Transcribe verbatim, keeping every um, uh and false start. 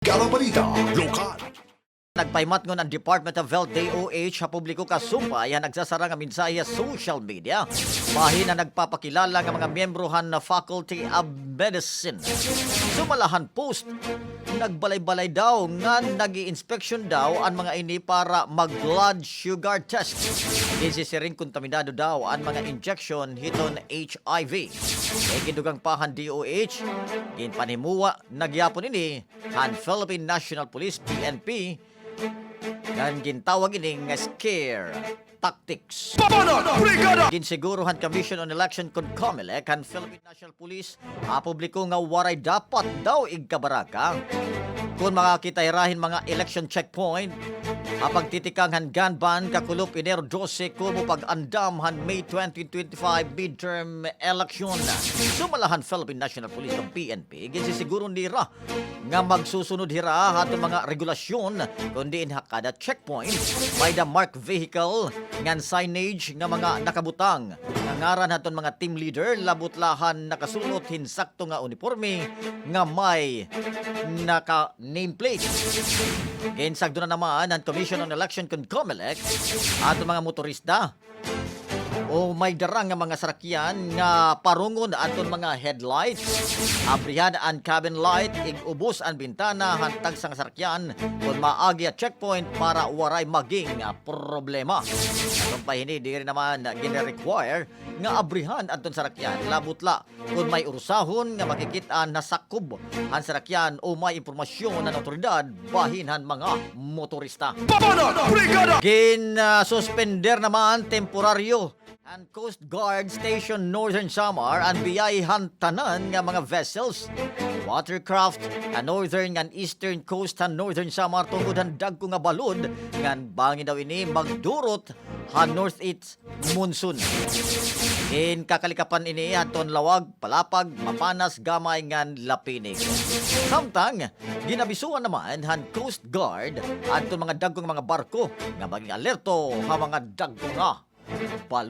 Gala Balita Lokal. Nagpahimatngon an Department of Health, D O H, ha publiko kasumpay han nagsasara nga mensahe ha social media bahin han nagpapakilala nga mga miyembro han Faculty of Medicine. Sumala han post, nagbalay-balay daw ngan nag-iinspeksyon daw an mga ini para mag-blood sugar test. Ginsisiring kontaminado daw an mga injection hiton H I V. Kay gidugang pa han D O H, ginpanhimuwa na gihapon ini han Philippine National Police, P N P, ngan gintawag ini nga scare tactics. Banat Brigada! Ginsiguro han Commission on Election kon COMELEC han Philippine National Police ha publiko nga waray dapat daw igkabaraka kon makakita hira hin mga election checkpoint ha pagtitikang han gun ban kakulop Enero dose komo pag-andam han May twenty twenty-five midterm election. Sumala han Philippine National Police kon P N P, ginsisiguro nira nga magsusunod hira haton mga regulasyon, kon diin ha kada checkpoint may-da marked vehicle ngan signage nga mga nakabutang nga ngaran haton mga team leader, labot la han nakasul-ot hin sakto nga uniporme nga may naka-nameplate. Ginsagdonan naman han Commission on Election kon COMELEC haton mga motorista o may dara nga mga sarakyan nga parungon adton mga headlights, abrihan an cabin light, ig-ubos an bintana han tagsa nga sarakyan kon maagi ha checkpoint para waray maging problema. Aton pa hini, diri naman gin-require nga abrihan adton sarakyan, labot la kon may urusahon nga makikit-an nasakob han sarakyan o may impormasyon han awtoridad bahin han mga motorista. Banat Brigada! Gin, ah, suspender naman temporaryo han Coast Guard Station Northern Samar an biyahe han tanan nga mga vessels, watercraft, ha Northern ngan Eastern Coast han Northern Samar tungod han dagko nga balod ngan bangin daw ini magdurot ha northeast monsoon. Ginkakalikapan ini hadton Laoag, Palapag, Mapanas, Gamay ngan Lapinig. Samtang, gin-abisohan naman han Coast Guard adton mga dagko nga mga barko nga maging alerto ha mga dagko nga balod.